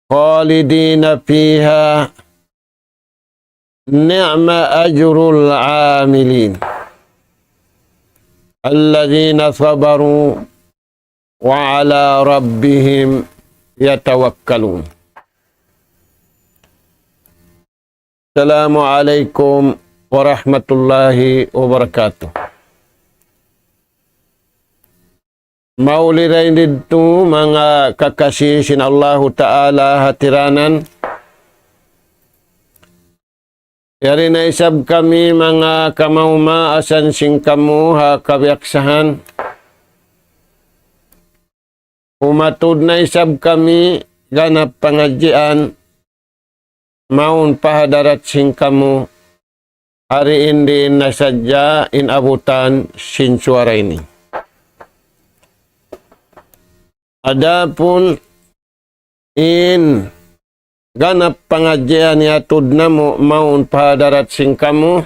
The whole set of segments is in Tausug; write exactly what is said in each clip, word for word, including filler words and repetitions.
خالدين فيها نعم أجر العاملين الذين صبروا وعلى ربهم يتوكلون. السلام عليكم ورحمة الله وبركاته. Mauli dayn didtu manga kakasi sin Allahu Ta'ala hatiranan. Yari na isab kami manga kamaumaasan sin kamu ha kabiyaksahan. Umatud na isab kami ganap pangadjian mawn pa hadarat sin kamu, hari in diin na sadja in abutan sin suwara ini. Adapun in ganap pangadjian iyatud namu' mawn pa hadarat sin kamu,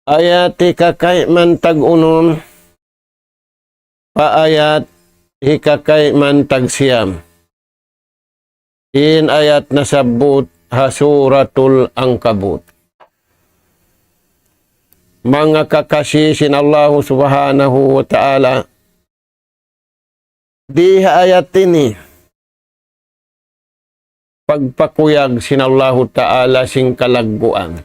ayat hikakaiman tag-unum, pa ayat hikakaiman tagsiyam. In ayat nasabbut ha Suratul Ankabut. Manga kakasi sin Allahu Subhanahu wa Ta'ala, di ha ayat ini pagpakuyag sin Allahu Ta'ala sin kalagguan,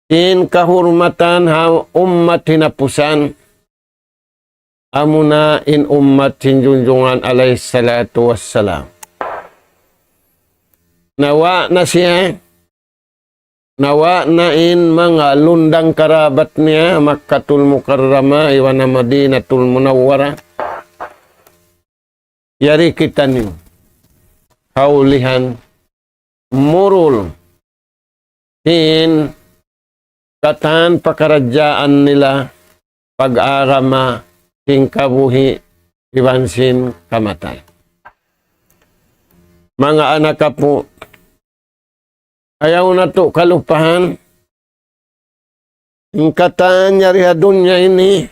sin kahurmatan ha ummat hinapusan, amuna in ummat sin Junjungan alayhi salatu wassalam. Nawa' na siya, nawa' na in manga lundang karabat niya, Makkatul Mukarramah, iban ha Madinatul Munawwarah. Yari kitaniyu ha ulihan murul sin katan pakaradjaan nila pag-agama sin kabuhi' iban sin kamatay. Manga anak apu', ayaw natu' kalupahan, in katan yari ha dunya ini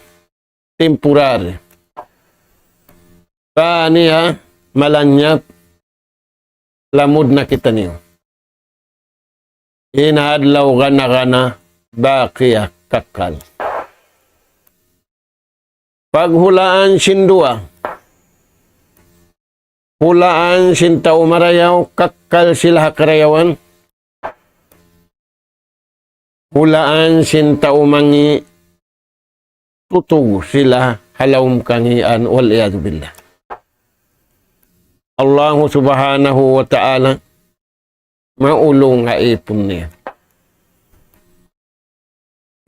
temporary. Paniya malanyap, lamud na kitaniyu. In adlaw gana-gana, baqiyah, kakkal. Paghulaan sin duwa, hulaan sin tau marayaw, kakkal sila ha karayawan. Hulaan sin tau mangi', tutug sila ha lawm kangīan, wal iyadhu billah. Allahu Subhanahu wa Ta'ala maulung ha ipun niya.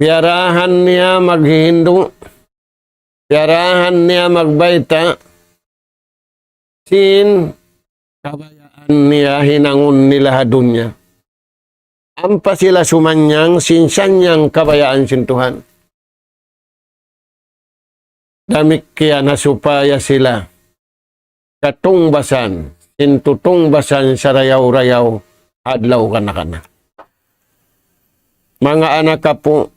Piyarahan niya maghihindu', piyarahan niya magbayta', sin kabayaan niya hinangun nila ha dunya. Ampa sila sumanyang sin sanyang kabayaan sin Tuhan. Damikkiyan ha supaya sila katungbasan sin tutungbasan sarayaw-rayaw adlaw kana-kana. Manga anak apu',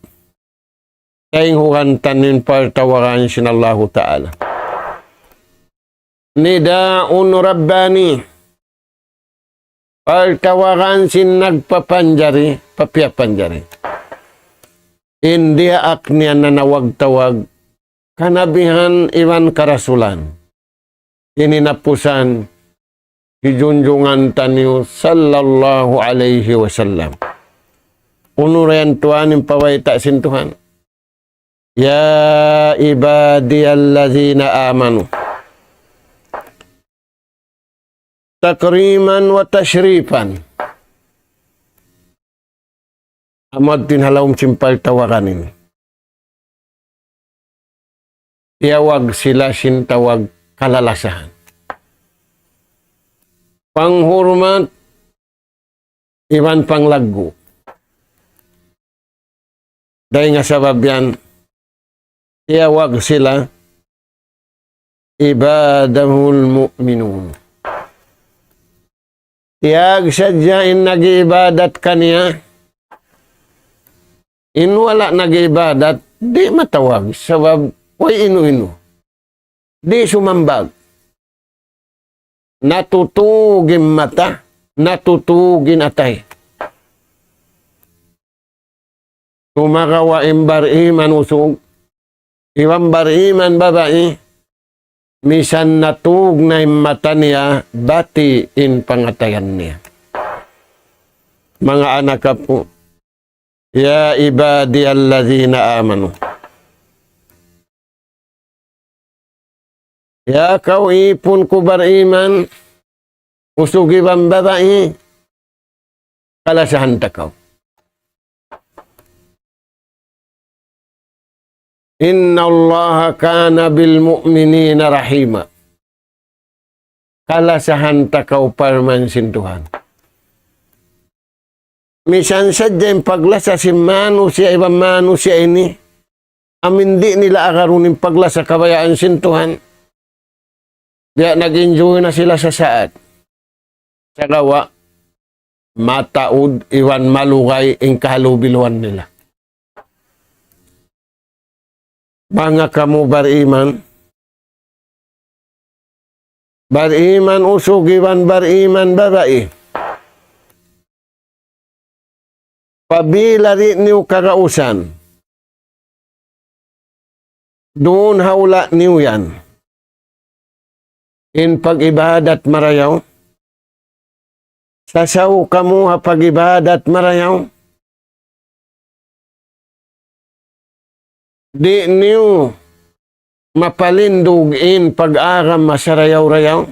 taynghugan ta in partawaran sin Allahu Ta'ala. Nidaun Rabbani. Partawaran sin nagpapanjari, papiyapanjari. In diyaak niya nanawag-tawag, kanabihan iban karasulan. Ini napusan hi junjungan taniyu sallallahu alayhi wasallam. Unu ra yan tuwan in pabayta' sin Tuhan. يا عبادي الذين آمنوا. تكريما وتشريفا. Amu yadtu in ha lawm sin partawaran ini. Tiyawag sila sin tawag kalalasahan. Panghurmat iban panglaggu'. Dayn ha sabab yan, tiyawag sila عباده المؤمنون. Tiyag sadja in nag-iibadat kaniya. In wala' nag-iibadat, di' matawag. Sabab, way inu-inu. Di' sumambag. natutug in mata, natutug in atay. Sumagawa' in bariman usug, iban bariman babai, misan natug na in mata niya, bati' in pangatayan niya. Manga anak apu', يا عبادي الذين آمنوا. Ya kaw īpun ku bariman, usug iban babai, kalasahan ta kaw. إن الله كان بالمؤمنين رحيما. Kalasahan ta kaw, parman sin Tuhan. Misan sadja in paglasa sin manusiya' iban manusiya' ini, amu in di' nila agarun in paglasa kabayaan sin Tuhan. Biya' nag-enjoy na sila sasaat. Sagawa', mataud iban malugay in kahalubiluan nila. Manga kamu bariman, bariman usug iban bariman babai. Apabila di' niyu kagausan, duun ha hula' niyu yan in pag-ibadat marayaw. Sasaw kamu ha pag-ibadat marayaw. Di' niyu mapalindug in pag-agama sarayaw-rayaw.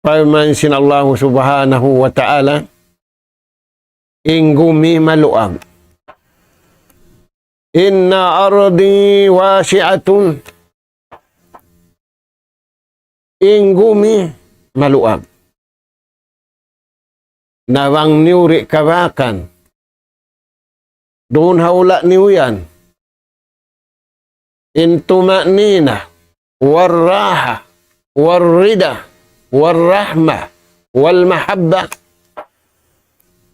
Parman sin Allahu Subhanahu wa Ta'ala, in gumi maluag. إن أرضي واسعة. In gumi maluag. Na bang niyu di' kabakan, duun ha hula' niyu yan in tuma'nina, والراحة، والرضا، والرحمة، والمحبة.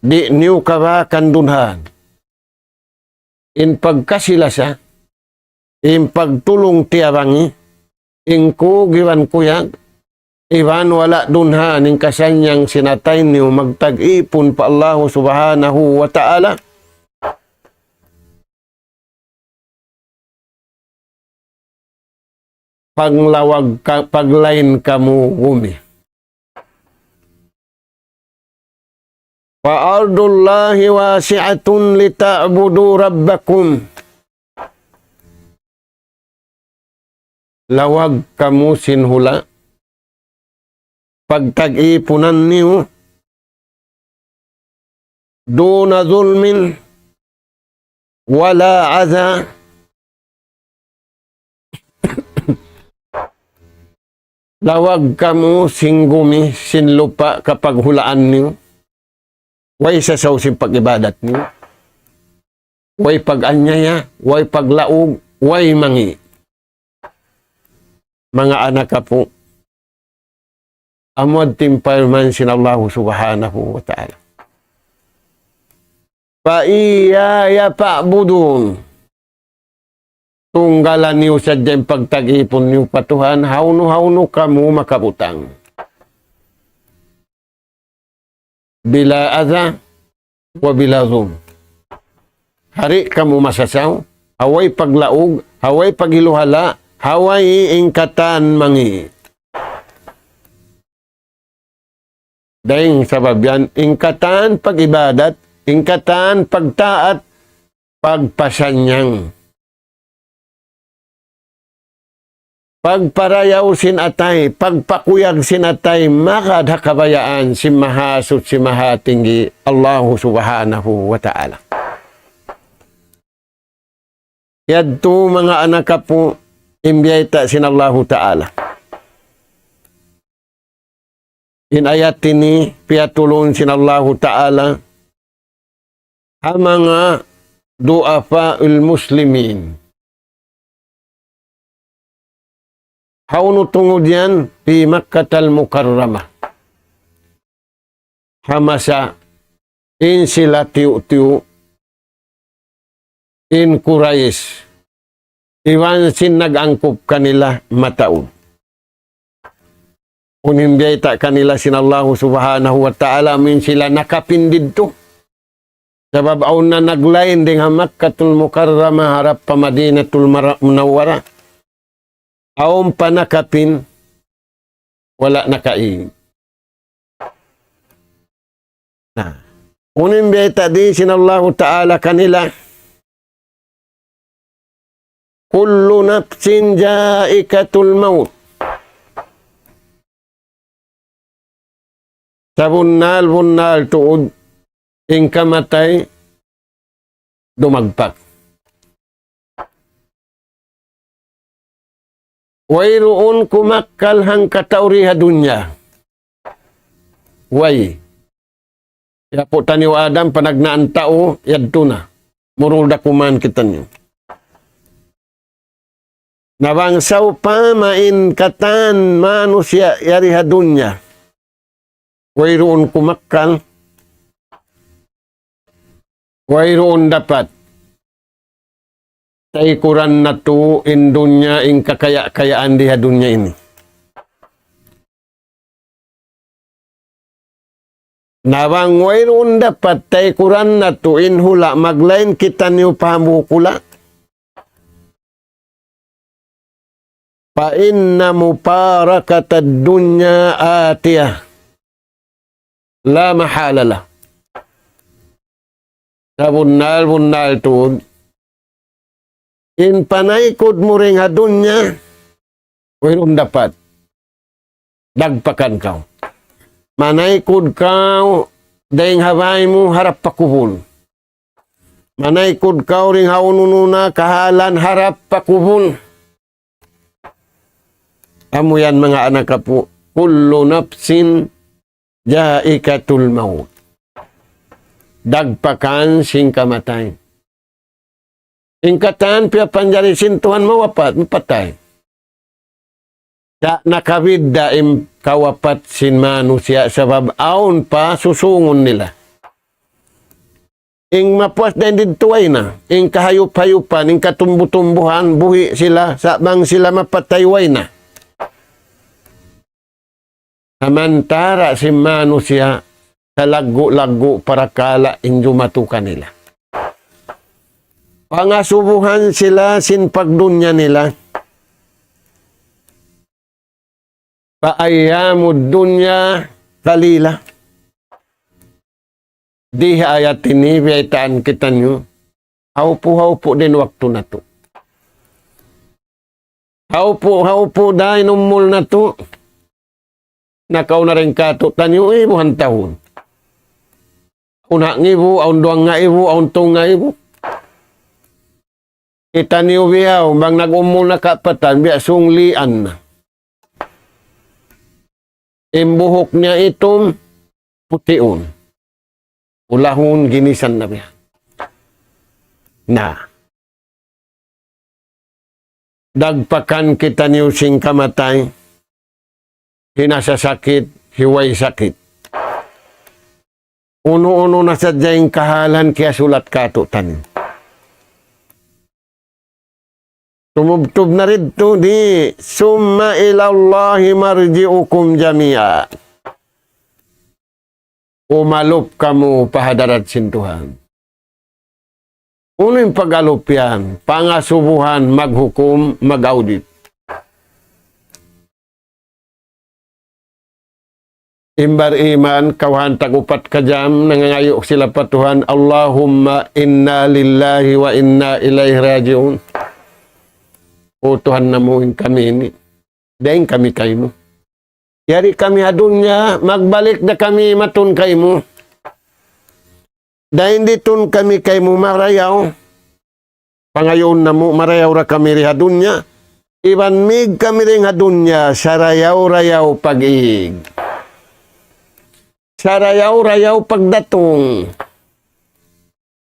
Di' niyu kabakan duun ha yan in pagkasi-lasa, in pagtulung-tiyabangi, in kug iban kuyag, iban wala' duun ha yan in kasannyangan sin atay niyu magtag-ipun pa Allahu Subhanahu wa Ta'ala. Paglawag ka, paglain kamu gumi. فأرض الله واسعة لتعبدوا ربكم. Lawag kamu sin hula', pagtag-ipunan niyu, دون ظلم ولا أذى. Lawag kamu sin gumi, sin lupa' kapaghulaan niyu. Way sasaw sin pag-ibadat niyu. Way pag-anyaya, way paglaug, way mangi'. Manga anak apu', amu in parman sin Allahu Subhanahu wa Ta'ala. فإياي فاعبدون. Tunggalan niyu sadja in pagtag-ipun niyu pa Tuhan, hawnu-hawnu kamu makabutang. بلا أذى وبلا ظلم. Di' kamu masasaw, ha way paglaug, ha way paghiluhala', ha way in katan mangi'. Dayn sabab yan, in katan pag-ibadat, in katan pagtaat, pagpasannyang. Pagparayaw sin atay, pagpakuyag sin atay, magad ha kabayaan sin Mahasuchi Mahatinggi, Allahu Subhanahu wa Ta'ala. Yadtu manga anak apu', in biyayta' sin Allahu Ta'ala. In ayat ini piyatulun sin Allahu Ta'ala ha manga du'afa'ul muslimin. Hawnu tungud yan? في مكة المكرمة. Ha masa in sila tiyu'-tiyu' in Quraysh, Iban sin nag-angkup kanila mataud. Unu in biyayta' kanila sin Allahu Subhanahu wa Ta'ala, amu in sila nakapin didtu. Sabab awn na naglain dayn ha Makkatul Mukarramah harap pa Madinatul Mara-, Munawwarah. Awn pa nakapin, wala' nakaig. Na, unu in biyayta' di sin Allahu Ta'ala kanila, كل نفس ذائقة الموت. Sabunnal-bunnal tuud in kamatay dumagpak. Wayruun kumakkal hangkatau di ha dunya. Way. Hi apu' taniyu Adam, panagnaan tau, yadtu na. Murul da kuman kitaniyu. Na bang sawpama in katan manusiya' yari ha dunya, wayruun kumakkal, wayruun dapat taykuran natu' in dunya, in kakaya-kayaan di ha dunya ini. Na bang wayruun dapat taykuran natu' in hula', maglain kitaniyu pa hambuuk hula'. فإن مفارقة الدنيا آتية لا محالة لها. Sabunnal-bunnal tuud, in panaykud mu dayn ha dunya, wayruun dapat. Dagpakan kaw. Manaykud kaw dayn ha bāy mu harap pa kubul. Manaykud kaw dayn ha unu-unu na kahalan harap pa kubul. Amu yan manga anak apu', كل نفس ذائقة الموت. Dagpakan sin kamatay. In katan piyapanjari sin Tuhan mawapat, mapatay. Sa' nakabidda' in kawapat sin manusiya' sabab awn pa susungun nila. In mapuas dayn didtu way na, in kahayup-hayupan, in katumbu-tumbuhan, buhi' sila, sa' bang sila mapatay way na. Samantara' sin manusiya' salaggu'-laggu' parakala' in jumatu kanila. Pangasubuhan sila sin pagdunya nila. فأيام الدنيا قليلة. Di ha ayat ini biyaytaan kitaniyu, haupu'-haupu' da in waktu natu'. Haupu'-haupu' da in umul natu'. Nakauna dayn kātu'niyu ibuhan tahun. Awn hangka ibu, awn duwangga ibu, awn tūngga ibu. Kitaniyu bihaun, bang nag-umul na kapatan, biya' sunglian na. In buhuk niya itum, putiun. Ulahun ginisan na biya'. Na. Dagpakan kitaniyu sin kamatay, hinasasakit, hiway sakit. Unu-unu na sadja in kahalan kiyasulat kātu'niyu. Tumubtub na didtu di, ثم إلى الله مرجعكم جميعا. Umalup kamu pa hadarat sin Tuhan. Unu in pag-alup yan? Pangasubuhan, maghukum, mag-audit. In bar-iman, kawhaan tag-upat ka jam, nangangayu' sila pa Tuhan, اللهم إنا لله وإنا إليه راجعون. O Tuhan namu', in kami ini, dayn kami kaymu. Yari kami ha dunya, magbalik da kami matun kaymu. Dayn ditun kami kaymu marayaw. Pangayuun namu', marayaw da kami di ha dunya. Iban mīg kami dayn ha dunya, sarayaw-rayaw pag-ig. Sarayaw-rayaw pagdatung.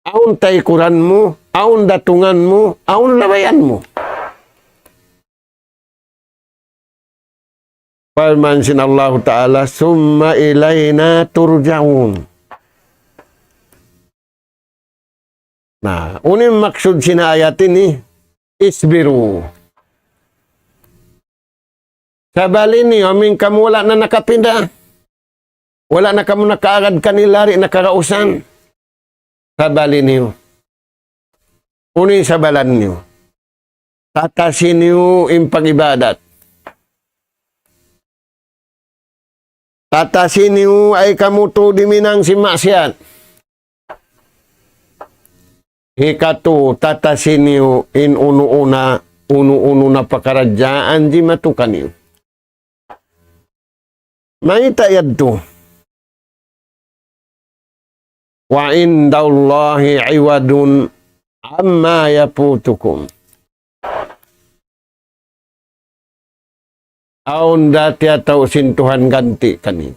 Awn taykuran mu, awn datungan mu, awn labayan mu. Parman sin Allahu Ta'ala, ثم إلينا ترجعون. Na, unu in maksud sin ayat ini? اصبروا. Sabali niyu, amin kamu wala' na nakapinda. Wala' na kamu nakaagad kanila di' na kagausan. Sabali niyu. Unu in sabalan niyu? Tatasi niyu in pag-ibadat. Tatasi niyu ayaw kamu tuud himinang sin maksiyat. Hikatu, tatasi niyu in unu-unu na, unu-unu na pakaradjaan jimatu kaniyu. Mayta' yadtu? وعند الله عوض عما يفوتكم. Awn da tiyatau' sin Tuhan ganti' kaniyu.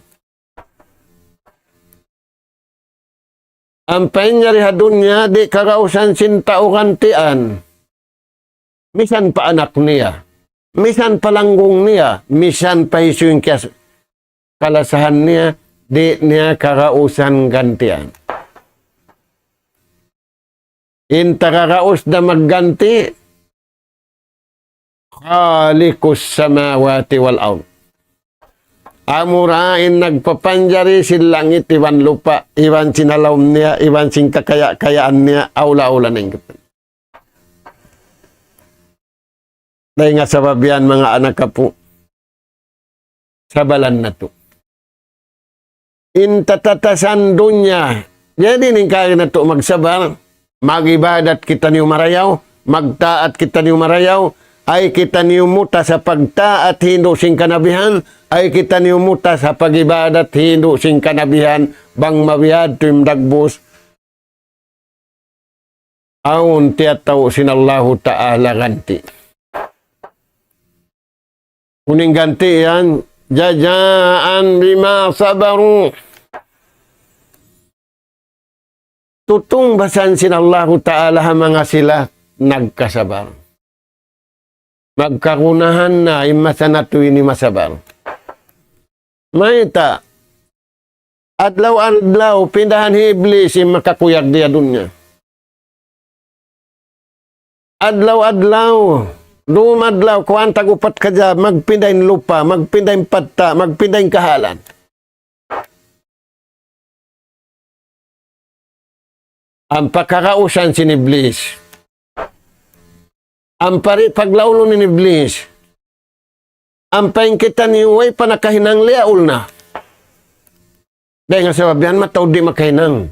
Ampa in yari ha dunya, di' kagausan sin tau gantian. Misan pa anak niya, misan pa langgung niya, misan pa hisiyu in kiyas-, kalasahan niya, di' niya kagausan gantian. In tagagaus da magganti', خالق السماوات والأرض. Amura in nagpapanjari sin langit iban lupa', iban sin ha lawm niya, iban sin kakaya-kayaan niya, awla-awla na in kita. Dayn ha sabab yan, manga anak apu', sabalan natu' in tatatasan dunya. Jadi, in kari natu' magsabar, mag-ibadat kitaniyu marayaw, magtaat kitaniyu marayaw, ayaw kitaniyu mutas ha pagtaat hindu' sin kanabihan, ayaw kitaniyu mutas ha pag-ibadat hindu' sin kanabihan, bang mabiyadtu in dagbus, awn tiyatau' sin Allahu Ta'ala ganti'. Unu in ganti' yan, جزاء بما صبروا. Tutungbasan sin Allahu Ta'ala ha manga sila nagkasabar. Magkagunahan na in masa natu' ini masabar. Mayta'? Adlaw-adlaw, pindahan hi Iblis in makakuyag di ha dunya. Adlaw-adlaw, dum adlaw, kuwan tag-upat ka jab, magpinda in lupa', magpinda in patta', magpinda in kahalan. Ampa kagausan sin Iblis. Ampa di' paglaulun in Iblis. Ampa in kitaniyu way pa nakahinang liyaul na. Dayn ha sabab yan mataud di' makahinang.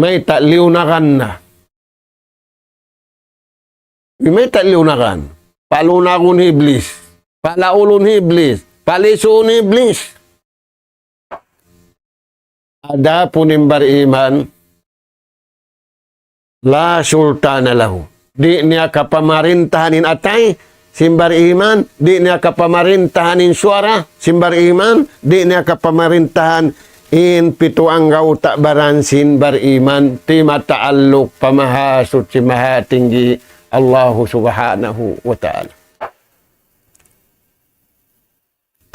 Mayta', liyunagan na. Mayta' liyunagan? Palunagun hi Iblis. Palaulun hi Iblis. Palisuun hi Iblis. Adapun in bariman, لا سلطان له. Di' niya kapamarintahan in atay sin bariman, di' niya kapamarintahan in suwara sin bariman, di' niya kapamarintahan in pitu anggawta' baran sin bariman, di' mataalluk pa Mahasuchi Mahatinggi Allahu Subhanahu wa Ta'ala.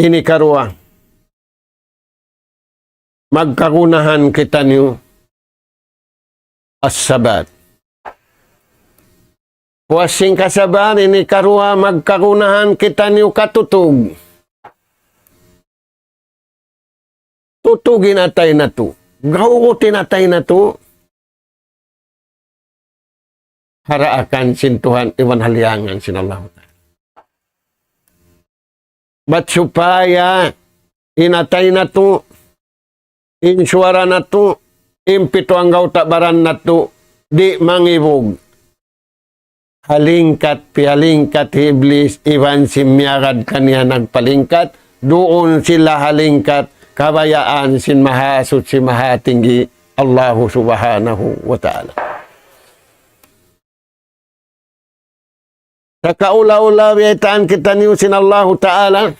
Ini karuwa, magkagunahan kitaniyu as-sabat. Puas sin kasabar, ini karuwa, magkagunahan kitaniyu katutug. Tutug in atay natu'. Gawgut in atay natu'. Ha daakan sin Tuhan iban ha liyangan sin Allahu Ta'ala. Bat supaya in atay natu', in suwara natu', in pitu anggawta' baran natu', di' mangibug. Halingkat, pihalingkat hi Iblis, iban sin miyagad kaniya nagpalingkat, duun sila halingkat, kabayaan sin Mahasuchi Mahatinggi, Allahu Subhanahu wa Ta'ala. Sakaula-ula biyaytaan kitaniyu sin Allahu Ta'ala.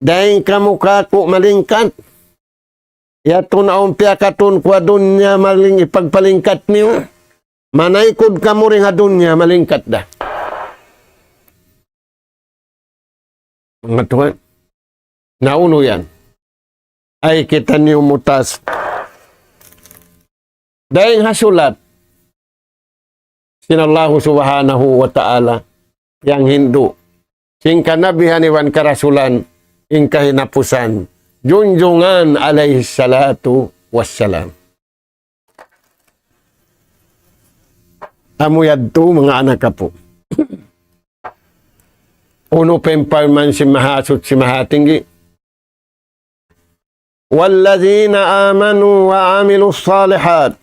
Dayn kamu kāku' malingkat. Yadtu na awn piyakatun ku ha dunya maling ipagpalingkat niyu. Manaykud kamu dayn ha dunya malingkat da. Manga tuwan. Na unu yan? Ayaw kitaniyu mutas. Dayn ha sulat. sin Allahu Subhanahu wa Ta'ala, yang hindu' sin kanabihan iban karasulan, in kahinapusan, junjungan alayhi salatu wassalam. Amu yadtu manga anak apu'. Unu pa in parman sin Mahasuchi Mahatinggi? والذين آمنوا وعملوا الصالحات.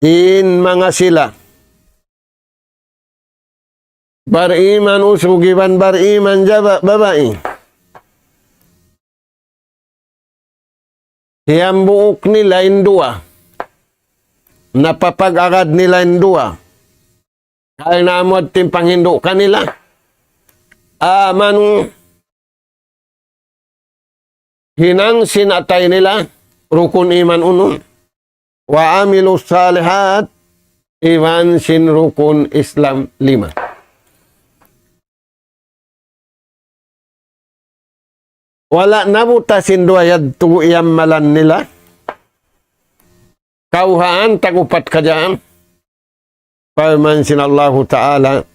In manga sila bariman usug iban bariman jaba-, babai. Hiyambuuk nila in duwa. Napapag-agad nila in duwa. Karna' amu in panghindu' kanila. Amanu, hinang sin atay nila, rukun iman unum. Wa amilu salihat, iban sin rukun Islam lima. Wala' nabutas in duwa yadtu iyammalan nila. Kawhaan tag-upat kajaan. Parman sin Allahu Ta'ala,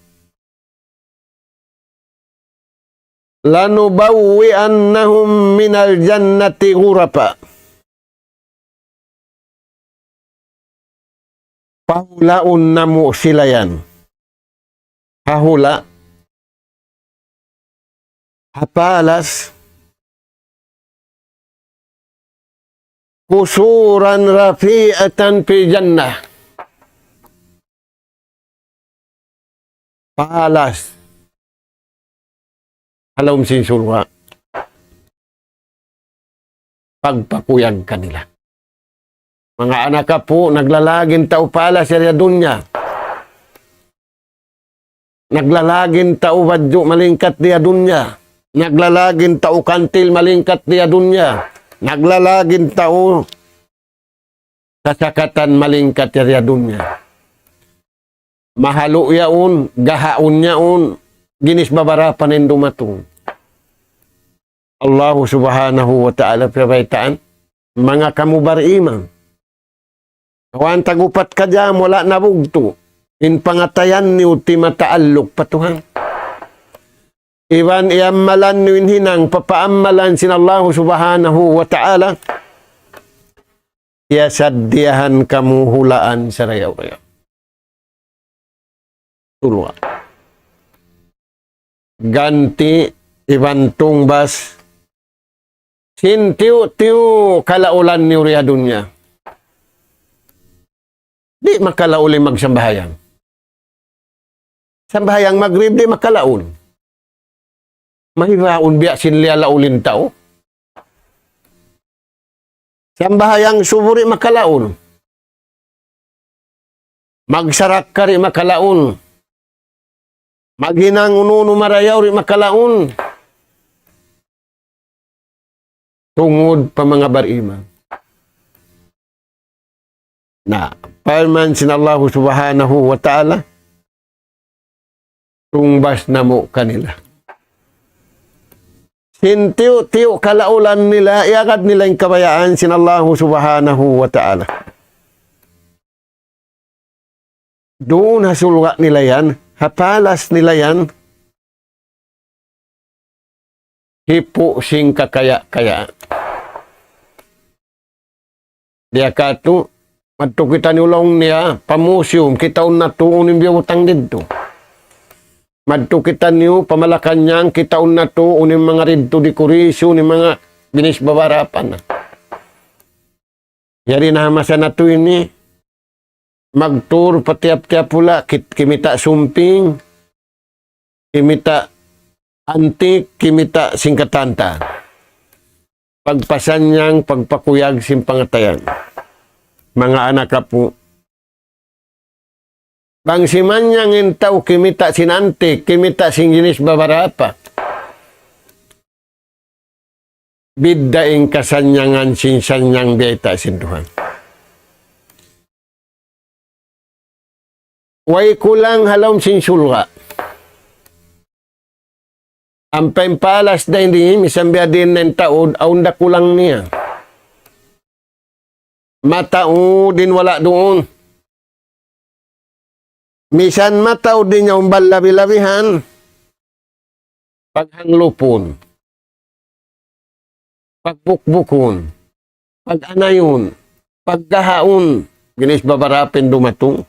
لنبوئنهم من الجنة غرفا. Pahulaun namu' sila yan. Ha hula'. Ha palas. قصورا رفيعة في الجنة. Palas. Ha lawm sin surga'. Pagpakuyag kanila. Manga anak apu', naglalag in tau palas yari ha dunya. Naglalag in tau badju' malingkat di ha dunya. Naglalag in tau kantil malingkat di ha dunya. Naglalag in tau kasakatan malingkat yari ha dunya. Mahalu' yaun, gahaun yaun, ginis babarapa na in dumatung. Allahu Subhanahu wa Ta'ala piyabaytaan, manga kamu bariman. Awn tag-upat kajam wala' nabugtu', in pangatayan niyu ti mataalluk pa Tuhan. Iban iyammalan niyu in hinang papaammalan sin Allahu Subhanahu wa Ta'ala, iyasaddiyahan kamu hulaan sarayaw-rayaw. Surga'. Ganti' iban tungbas sin tiyu'-tiyu' kalaulan niyu di ha dunya. Di' makalaul in magsambahayang. Sambahayang magrib di' makalaul. Mayta' biya' sin liyalaul in tau. Sambahayang subu di' makalaul. Magsarakka di' makalaul. Maghinang unu-unu marayaw di' makalaul. Tungud pa manga bariman. Na, parman sin Allahu Subhanahu wa Ta'ala, tungbas namu' kanila. Sin tiyu'-tiyu' kalaulan nila, iyagad nila in kabayaan sin Allahu Subhanahu wa Ta'ala. Duun ha surga' nila yan, ha palas nila yan, hipu' sin kakaya-kaya. Di' katu', madtu kitaniyu laung niya, pa museum, kitaun natu' unu in biyutang didtu. Madtu kitaniyu, pa Malacañang, kitaun natu' unu in manga didtu dikurisyu, unu in manga ginis babarapa na. Yari na ha masa natu' ini, magtur pa tiyap-tiyap hula', kit-, kimita' sumping, kimita' antik, kimita' singkatan-katan. Pagpasannyang, pagpakuyag sin pangatayan. Manga anak apu'. Bang simannyang in tau kimita' sin antik, kimita' sin ginis babarapa. Bidda' in kasannyangan sin sannyang biyayta' sin Tuhan. Way kulang ha lawm sin surga'. Ampa in palas dayn di, misan biya' diin na in taud, awn da kulang niya. Mataud in wala' duun. Misan mataud in yaun balabi-labihan. Paghanglupun. Pagbukbukun. Pag-anayun. Paggahaun. Ginis babarapin dumatung.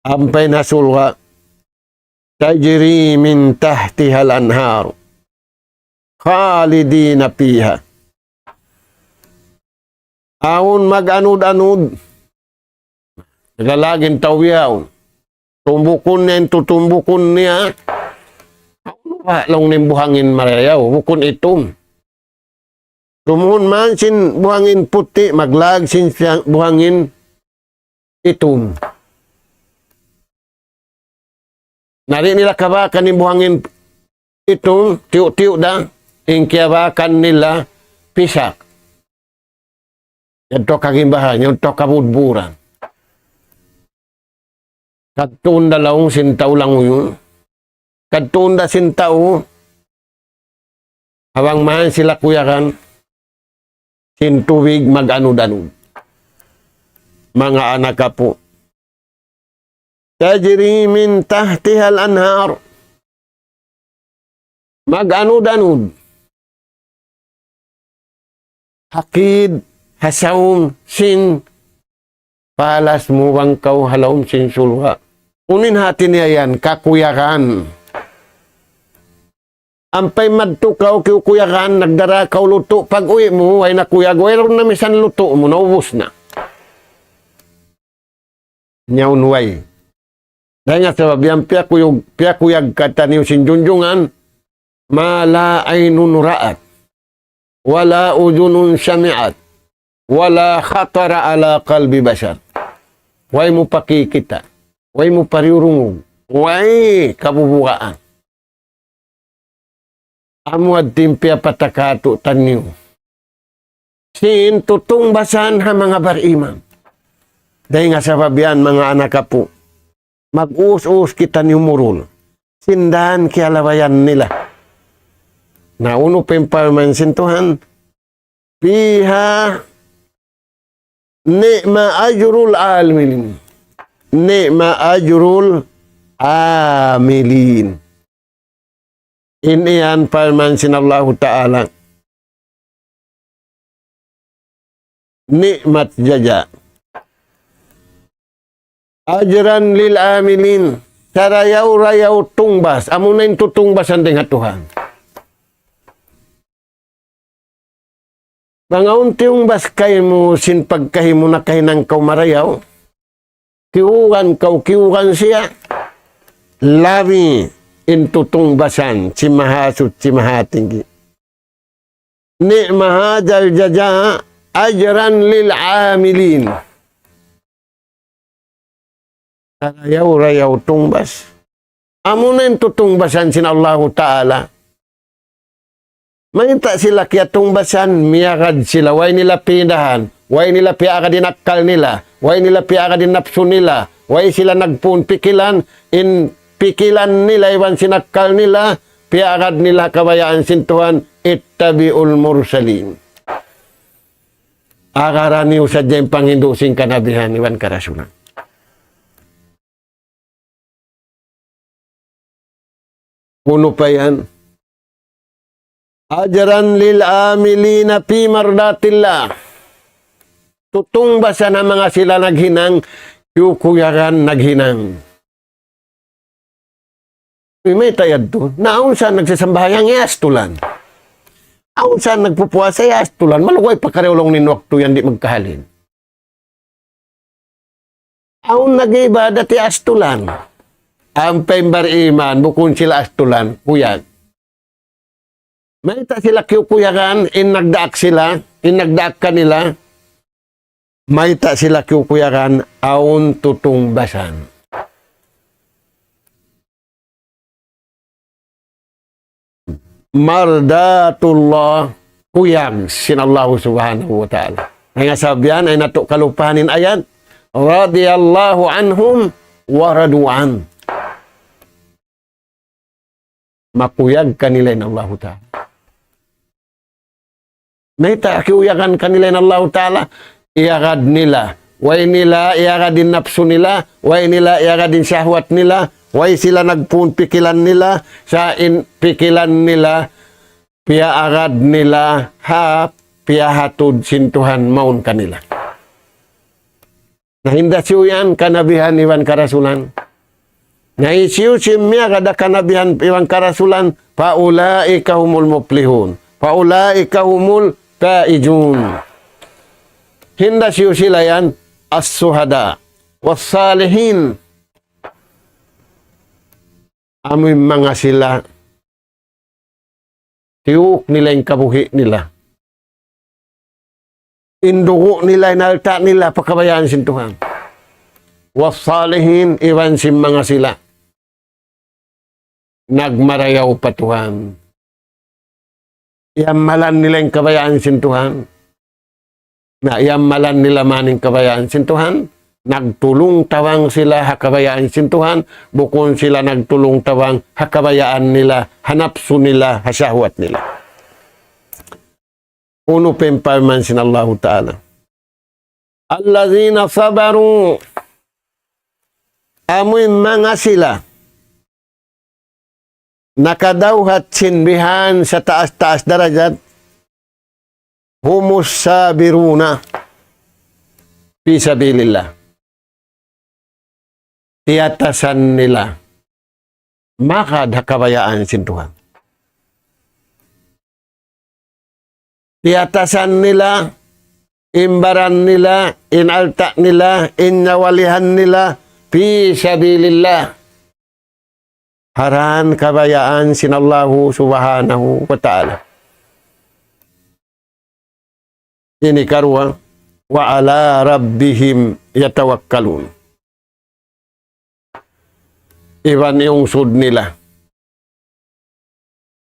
Ampa in ha surga'. تجري من تحتها الأنهار خالدين فيها. Awn mag-anud-anud. Nagalagin tau yaun. Tumbukun niya, in tutumbukun niya. Awn ba laung niya buhangin marayaw, bukun itum. Tumuhun man sin buhangin puti', maglag sin siya-, buhangin itum. Na di' nila kabakan in buhangin itum, tiyu'-tiyu' da, in kiyabakan nila pisak. Yadtu kagimbahan, yadtu kabudburan. Kadtuun da laung sin tau languyun. Kadtuun da sin tau, ha bang man sila kuyagan, sin tubig mag-anud-anud. Manga anak apu'. تجري من تحتها الأنهار. Mag-anud-anud. Hakid, ha saum sin palas mu bang kaw ha laum sin surga'. Unu in hati niya yan, kakuyagan. Ampa in madtu kaw kiyukuyagan, nagdara kaw lutu', pag-uwi' mu, way na kuyag, wayruun na misan lutu' mu, naubus na. Nyaun way. Dayn ha sabab yan, piyakuyug-, piyakuyag kitaniyu sin junjungan, ما لا عين رأت، ولا أذن سمعت، ولا خطر على قلب بشر. Way mu pa kikita', way mu pa diyurungug, way kabubugaan. Amu yadtu in piyapataka tuud taniyu sin tutungbasan ha manga bariman. Dayn ha sabab yan, manga anak apu', mag-us-us kitaniyu murul sin dan kiyalabayan nila. Na unu pa in parman sin Tuhan, فيها نعم أجر العاملين. نعم أجر العاملين. In yan parman sin Allahu Ta'ala. نعمة الجزاء. أجرا للعاملين. Sarayaw-rayaw tungbas. Amuna in tutungbasan dayn ha Tuhan. Bang awn tiyungbas kaymu sin pagkahi mu nakahinang kaw marayaw, kiyugan kaw, kiyugan siya, labi in tutungbasan sin Mahasuchi Mahatinggi. نعم هذا الجزاء أجرا للعاملين. Sarayaw-rayaw tungbas. Amuna in tutungbasan sin Allahu Ta'ala. Mayta' sila kiyatungbasan, miyagad sila, way nila pidahan, way nila piyagad in akkal nila, way nila piyagad in napsu nila, way sila nagpuun pikilan, in pikilan nila iban sin akkal nila, piyagad nila kabayaan sin Tuhan, اتبعوا المرسلين. Agara niyu sadja in panghindu' sin kanabihan iban karasulan. Unu pa yan? أجرا للعاملين في مرضاة الله. Tutungbasan ha manga sila naghinang, kiyukuyagan naghinang. Uy, mayta' yadtu? Na awn sa nagsasambahayang, iyaastulan. Awn sa nagpupuasa, iyaastulan. Malugay pa kariulong in waktu yan, di' magkahalin. Awn nag-iibadat, iyaastulan. Ampa in bariman, bukun sila astulan, kuyag. Mayta' sila kiyukuyagan, in nagdaak sila, in nagdaak kanila. Mayta' sila kiyukuyagan, awn tutungbasan. مرضاة الله, kuyag sin Allahu Subhanahu wa Ta'ala. Hangkan sabab yan, ayaw natu' kalupahan in ayat, رضي الله عنهم ورضوا عنه. Makuyag kanila in Allahu Ta'ala. Mayta' kiyuyagan kanila in Allahu Ta'ala? iyagad nila. Way nila iyagad in napsu nila, way nila iyagad in shahwat nila, way sila nagpuun pikilan nila, sa' in pikilan nila, piyaagad nila ha piyahatud sin Tuhan mawn kanila. Na hinda siyu yan kanabihan iban karasulan. Na hisiyu-siyu in miyagad ha kanabihan iban karasulan, فأولئك هم المفلحون. فأولئك هم الفائزون. Hinda siyu sila yan, الشهداء والصالحين. Amu in manga sila tiyuk nila in kabuhi' nila. In dugu' nila, in alta' nila, pa kabayaan sin Tuhan. والصالحين, iban sin manga sila nagmarayaw pa Tuhan. Iyammalan nila in kabayaan sin Tuhan. Na iyammalan nila man in kabayaan sin Tuhan, nagtulung-tabang sila ha kabayaan sin Tuhan, bukun sila nagtulung-tabang ha kabayaan nila, ha napsu nila, ha shahwat nila. Unu pa in parman sin Allahu Ta'ala? الذين صبروا. Amu in manga sila nakadawhat sin bihan sataas-taas darajat, هم الصابرون في سبيل الله. Tiyatasan nila magad ha kabayaan sin Tuhan. Tiyatasan nila in baran nila, in alta' nila, in nyawalihan nila, في سبيل الله. Ha dan kabayaan sin Allahu Subhanahu wa Ta'ala. Ini karuwa, وعلى ربهم يتوكلون. Iban iyungsud nila.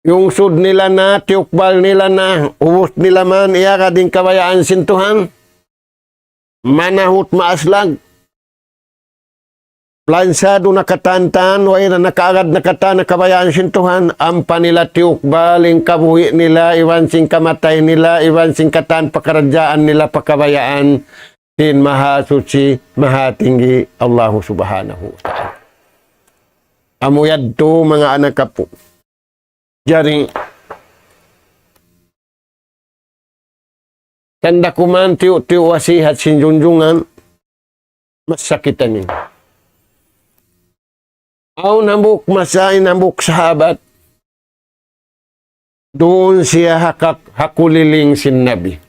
Iyungsud nila na, tiyukbal nila na, ubus nila man iyagad in kabayaan sin Tuhan. Manahut maaslag. Plansado na katan-katan, way na nakaagad na katan ha kabayaan sin Tuhan, ampa nila tiyukbal in kabuhi' nila, iban sin kamatay nila, iban sin katan pakaradjaan nila pa kabayaan sin Mahasuchi, Mahatinggi, Allahu Subhanahu wa Ta'ala. Amu yadtu manga anak apu'. Jari, tanda' ku man tiyu'-tiyu' wasihat sin junjungan, masakitan ini. Awn hambuuk masa in hambuuk sahabat, duun siya ha ka-, ha kuliling sin Nabi.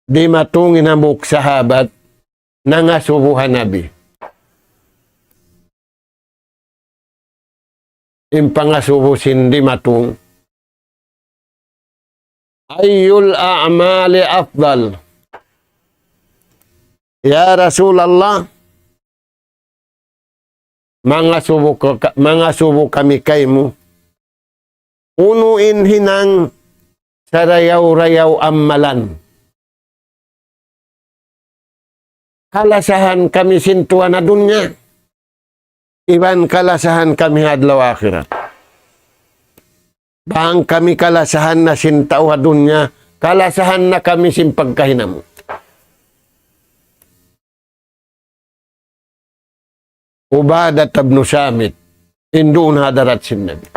Dimatung in hambuuk sahabat, nangasubu ha Nabi. In pangasubu sin dimatung, أي الأعمال أفضل؟ Ya Rasulullah, mangasubu ka-, mangasubu kami kaymu. Unu in hinang sarayaw-rayaw amalan? Kalasahan kami sin Tuhan ha dunya, iban kalasahan kami ha adlaw akhirat. Bang kami kalasahan na sin tau ha dunya, kalasahan na kami sin pagkahi namu'. Ubadah ibn Samit, in duun ha hadarat sin Nabi.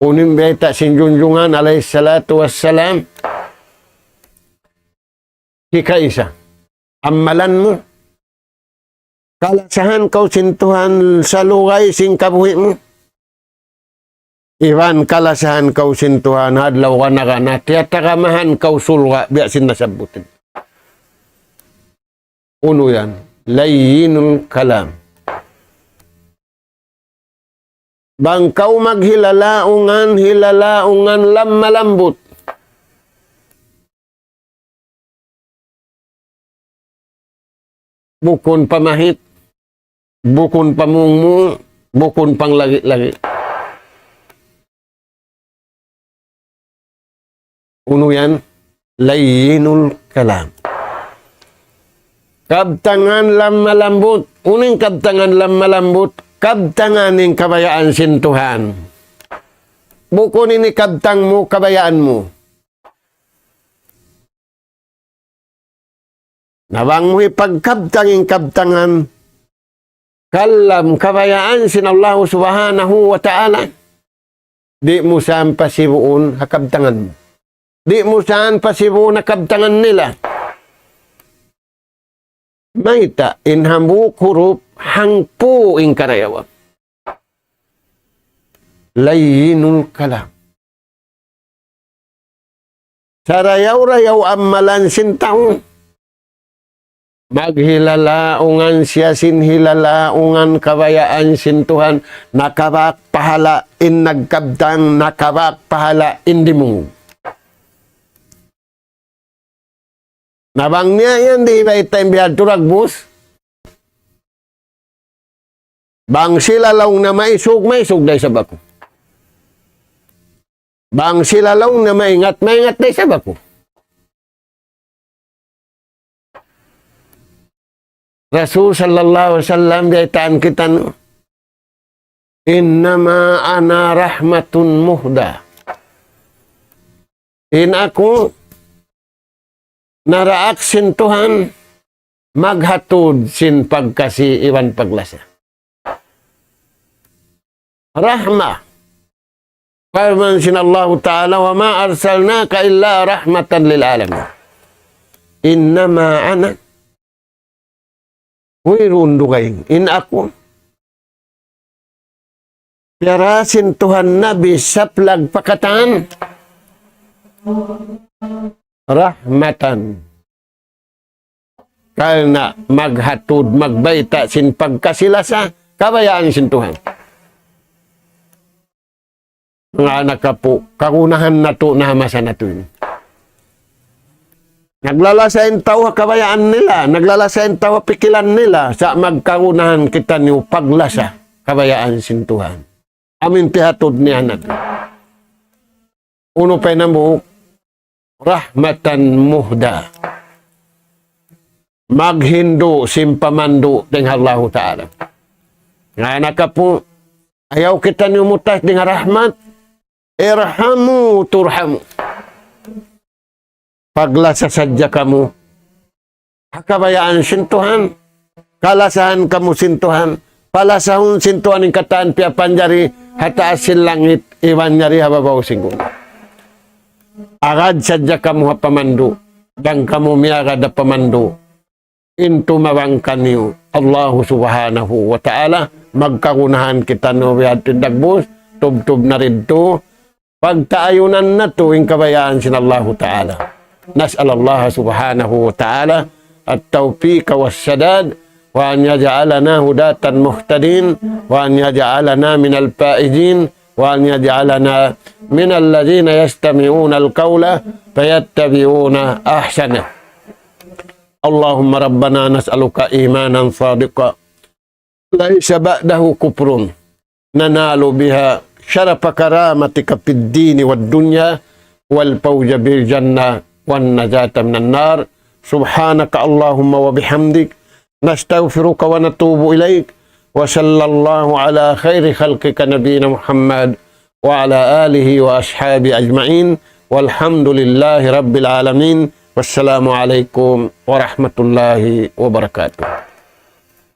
Unu in bayta' sin junjungan alayhi salatu wassalam, hikaisa, amalan mu, kalasahan kaw sin Tuhan salugay sin kabuhi' mu. Iban kalasahan kaw sin Tuhan ha adlaw kana-kana, tiyatagamahan kaw surga' biya' sin nasabbut. Unu yan? Layyinul kalam. Bang kaw maghilalaungan, hilalaungan lamma lambut. Bukun pamahit, bukun pamungmu, bukun panglagi-lagi. Unu yan? Layyinul kalam. Kabtangan lamma lambut. Unu in kabtangan lamma lambut? Kabtangan in kabayaan sin Tuhan. Bukun ini kabtang mu, kabayaan mu. Na bang mu hipagkabtang in kabtangan, kalam kabayaan sin Allahu Subhanahu wa Ta'ala, di' mu san pasibuun ha kabtangan mu. Di' mu san pasibuun ha kabtangan nila. Mayta' in hambuuk hurup hangpu' in karayawan. Layyinul kalam. Sarayaw-rayaw amalan sin tau. Maghilalaungan siya sin hilalaungan kabayaan sin Tuhan, nakabak pahala in nagkabtang, nakabak pahala in dimungug. Na bang niya yan, di' ba ita in bihadtu dagbus? Bang sila laung na maisug, maisug da isab aku. Bang sila laung na maingat, maingat da isab aku. Rasul sallallahu alayhi wasallam biyaytaan kitaniyu, "Innama ana rahmatun muhda." In aku, naraak sin Tuhan, maghatud sin pagkasi iban paglasa. Rahma. Parman sin Allahu Ta'ala, "Wa ma arsalnaka illa rahmatan lil alamin." Innama ana, wayruun dugaing. In aku, piyara sin Tuhan Nabi saplag pa katan. Rahmatan. Karna' maghatud, magbayta' sin pagkasi-lasa, kabayaan sin Tuhan. Manga anak apu', kagunahan natu' na ha masa natu' ini. Naglalasa in tau ha kabayaan nila, naglalasa in tau ha pikilan nila, sa' magkagunahan kitaniyu paglasa, kabayaan sin Tuhan. Amu in piyahatud niya natu'. Unu pa in hambuuk, rahmatan muhda. Maghindu' sin pamandu' dayn ha Allahu Ta'ala. Manga anak apu', ayaw kitaniyu mutas dayn ha rahmat. Irhamu turhamu. Paglasa sadja kamu ha kabayaan sin Tuhan. Kalasahan kamu sin Tuhan. Palasahun sin Tuhan in katan piyapanjari ha taas sin langit iban yari ha babaw sin gumi. Agad sadja kamu ha pamandu'. Bang kamu miyagad ha pamandu', in tumabang kaniyu Allahu Subhanahu wa Ta'ala, magkagunahan kitaniyu biya' ha dagbus, tubtub na didtu, pagtaayunan natu' in kabayaan sin Allahu Ta'ala. نسأل الله سبحانه وتعالى التوفيق والسداد، وأن يجعلنا هداة مهتدين، وأن يجعلنا من الفائزين، وأن يجعلنا من الذين يستمعون القول فيتبعون أحسنه. اللهم ربنا نسألك إيمانا صادقا ليس بعده كفر، ننال بها شرف كرامتك في الدين والدنيا، والفوز بالجنة والنجاة من النار. سبحانك اللهم وبحمدك، نستغفرك ونتوب إليك. وصلى الله على خير خلقك نبينا محمد وعلى آله وأصحابه أجمعين. والحمد لله رب العالمين. والسلام عليكم ورحمة الله وبركاته.